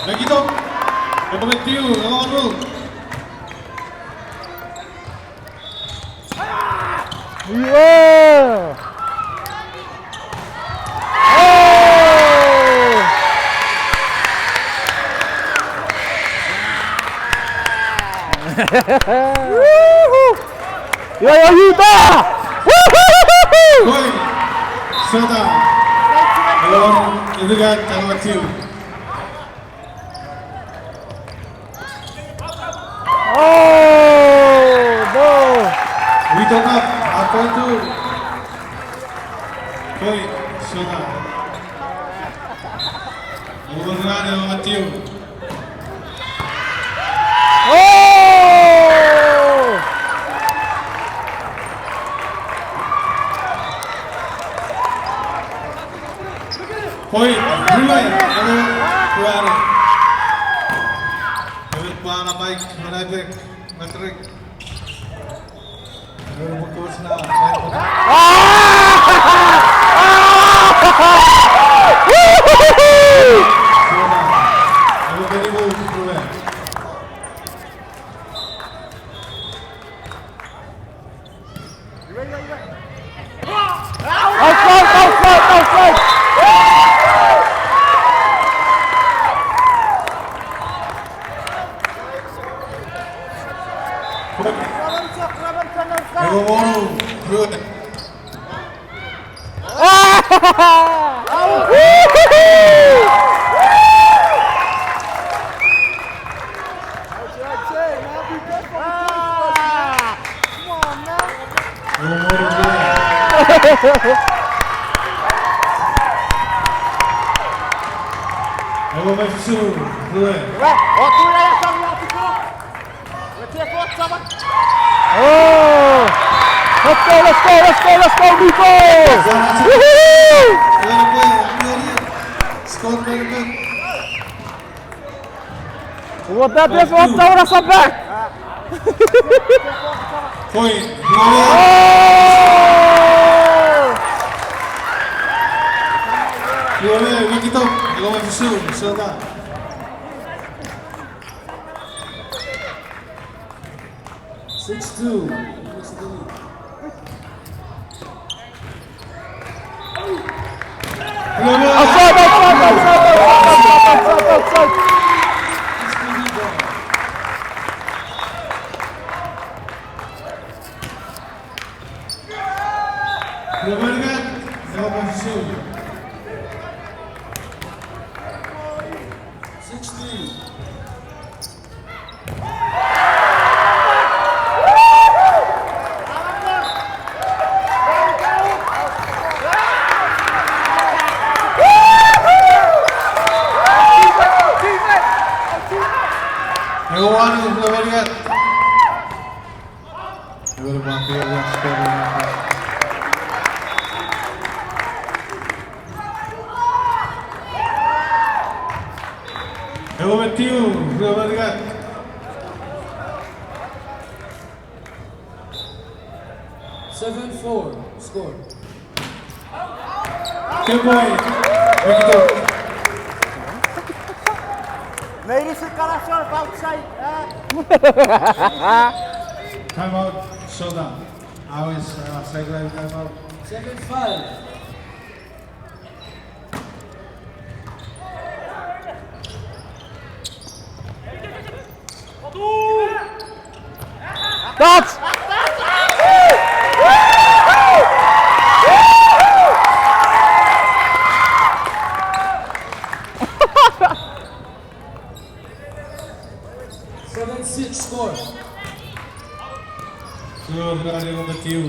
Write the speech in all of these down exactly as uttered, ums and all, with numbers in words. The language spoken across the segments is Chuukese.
Ekito. Epwe me tiu, epwe me tiu. Iwe. Oh! Woohoo! Iwe, iwe, Utah! Woohoo! Koi, sota. Elo, iwe ka, tano tiu. Oh, no. We don't have a point to. Koi, sota. Over run, over tiu. Oh! Point, Ruwe, Ruwe, Ruwe. Ruwe, Ruwe, Ruwe. Outside, outside, outside! Oh! Let's go, let's go, let's go, let's go, Nico! Woohoo! What that is, what that is back! Point. Oh! Iwe, Nikito, iwe, Fisu, sota. Six two. Outside, outside, outside, outside, outside, outside. Sixteen. Ewe wanu, Rebellion. Ewe wanu, Rebellion. Ewe me tiu, Rebellion. Seven four, score. Good boy. Victor. Ladies and gentlemen, outside, eh? Time out, showdown. I was, uh, sideline time out. Seven five. Touch! Seven six score. Sure, Mario, over to you.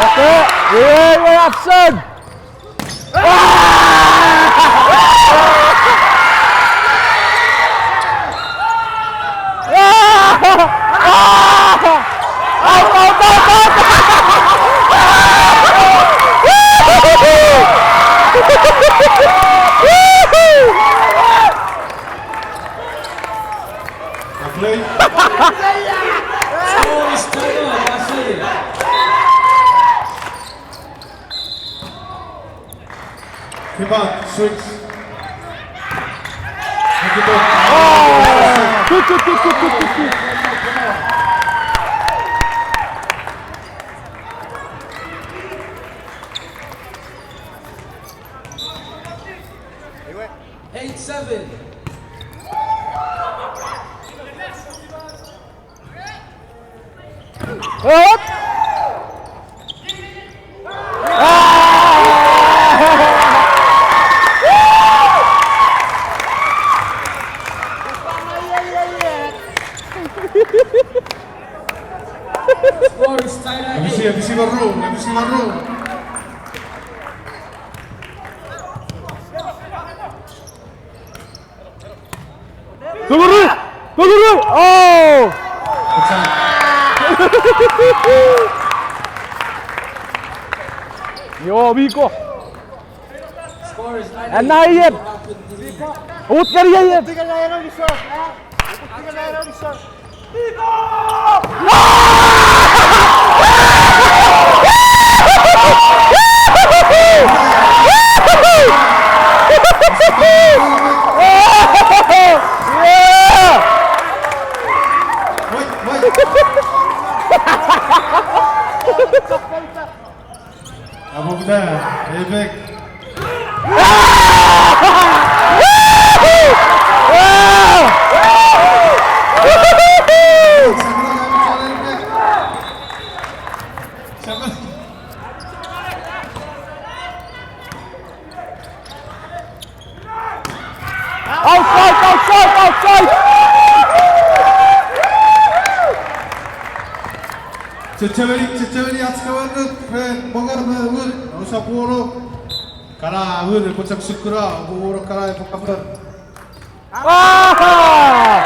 Okay, we were absent. Play. Score is tied up, I say. Come on, switch. Oh! Good, good, good, good, good, good, good. Eight seven. Up! Ah! Score is tied at eight. Emisi, emisi maru, emisi maru. Tunguru! Tunguru! Oh! Yo, Miko. Score is nine eight. Anna iet. Ut kari iet. Apokuna, epek. Outside, outside, outside! Chechemeni, chechemeni ach kewe annuk ren mongo me win, ousap woro kana win, epwe chok sukuna, oupwe woro kana epwe cover. Ah!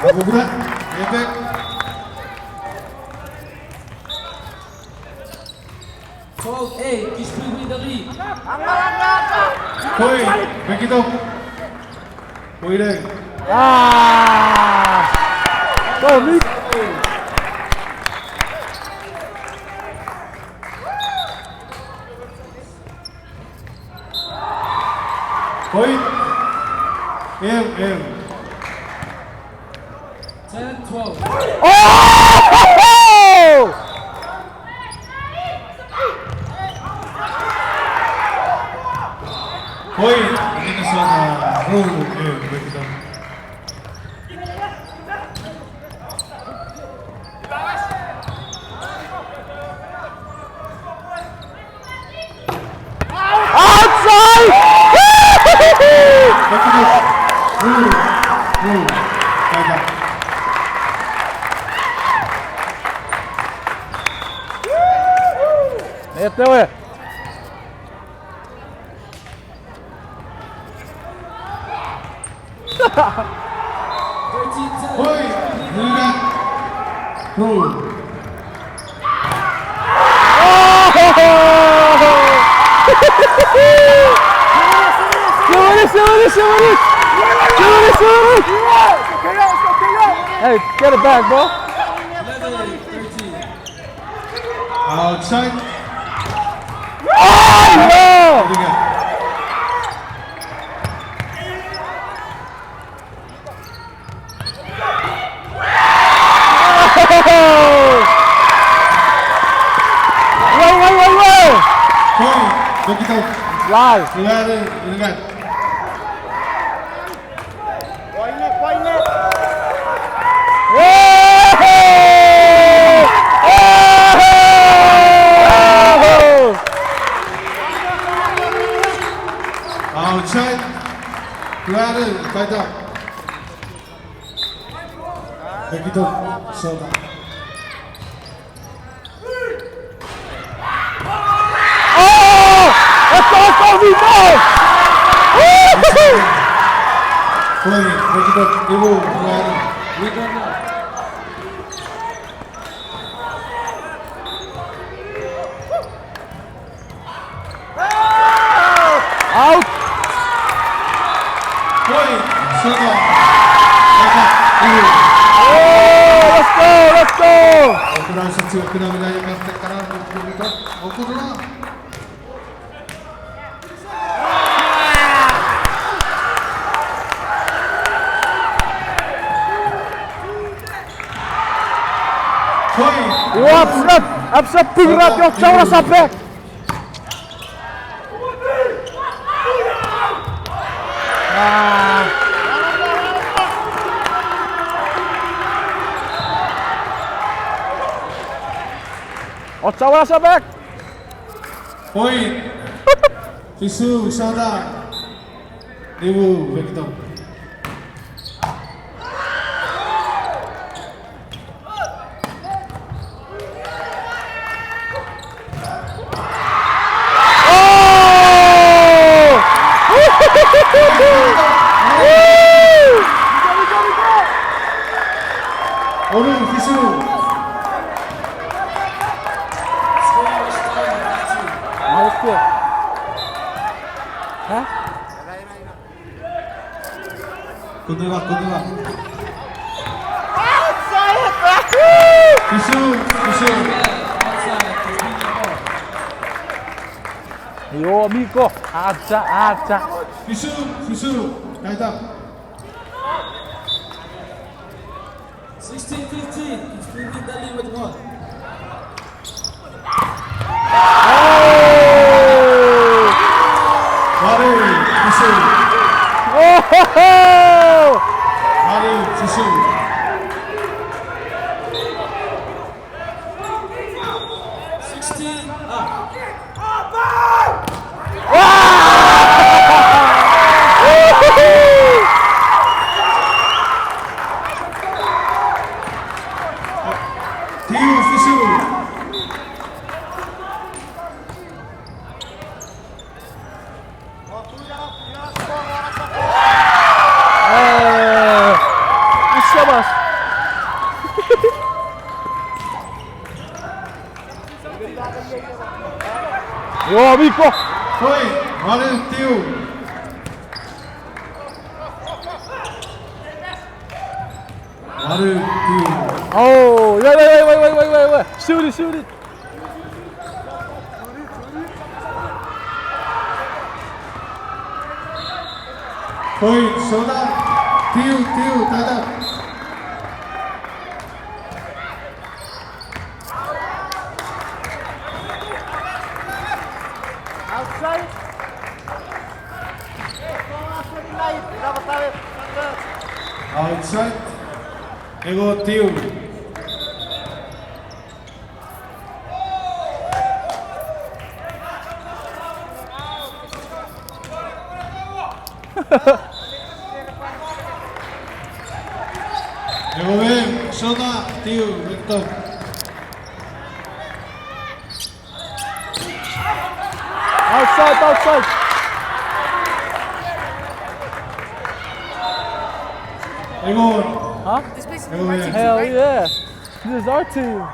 Apokuna, epek. Twelve eight, Kishpee with the lead. Point, Bekitok. Point eight. Ah! Go, Nick. Point. Em, em. Ten twelve. Oh! Point. Minnesota, ru, em, Bekitok. Outside! Etewe. Oi, nina. Ru. Hey, get it back, bro. Outside. Oh, no! Wait, wait, wait, wait! Point, Bekitok. Live. Live, live. Outside. Kuare, kaita. Bekitok, sota. Oh! Let's go, let's go, Vito! Woo! Play, Bekitok, Ivo, Ryan. Out! Point, Sota. Oh, let's go, let's go! Okuna sotsi, okuna mina, okuna, okuna. Okuna. Upset, upset, pung rat, yo, Saura Sapek. Ah. O, Saura Sapek. Point. Fisu, Saura. Nimu, Victor. Onu, fisu. Nice kill. Huh? Kutula, kutula. Fisu, fisu. Yo, Miko. Acha, acha. Fisu, fisu. Kaita. Sixteen fifteen, it's fifteen Italy with one. Oh! Mari, fisu. Oh! Mari, fisu. Sixteen, ah. Tiu, fisu. Eh, usamas. Yo, Miko. Hoi, Mari, tiu. Mari, tiu. Oh, wait, wait, wait. Shoot it, shoot it. Hoi, Saura. Tiu, tiu, tata. Outside. Outside. Ego tiu. Ego me, Saura, tiu, Victor. Outside, outside. Ego. Huh? Ego me. Hell yeah. This is our team.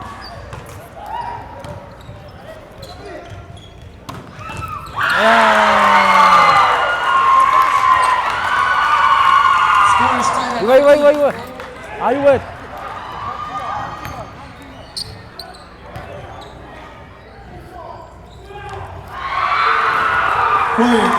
Wait, wait, wait, wait. Are you wet? Point.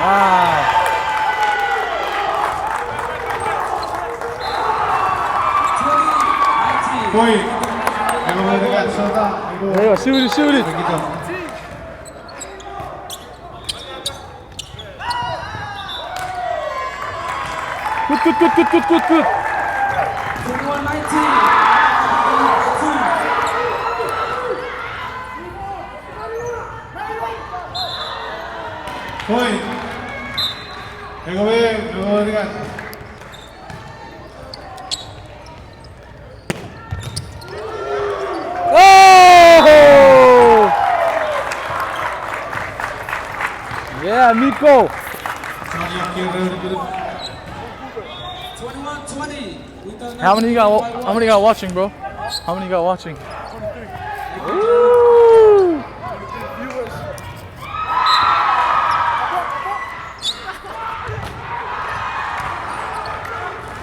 Ah. Point. Ego, ego, ego, shoot it, shoot it. Good, good, good, good, good, good, good. Twenty-one nineteen. Point. Ego, ego, ego, ego. Oh! Yeah, Miko. Twenty-one twenty. How many you got? How many you got watching, bro? How many you got watching? Ooh.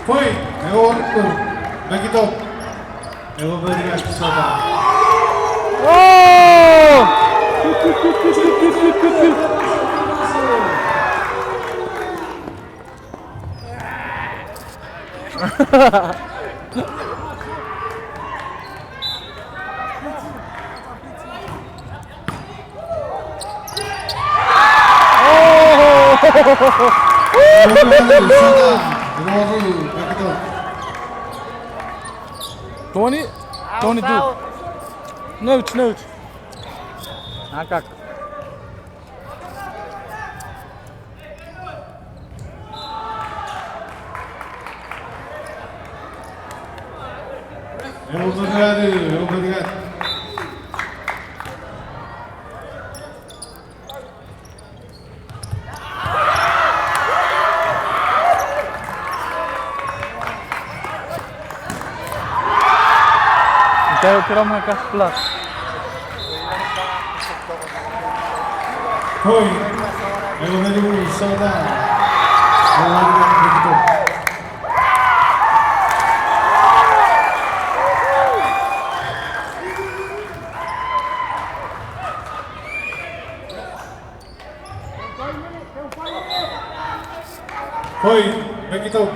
Point, ego wor, back it up. Ego me Twenty, twenty-two. Nouch, nouch. Akak. Ita ewe kiram nge kas plus. Point. Ewe nenimu sota. Ewe nenimu sota. Point, Bekitok.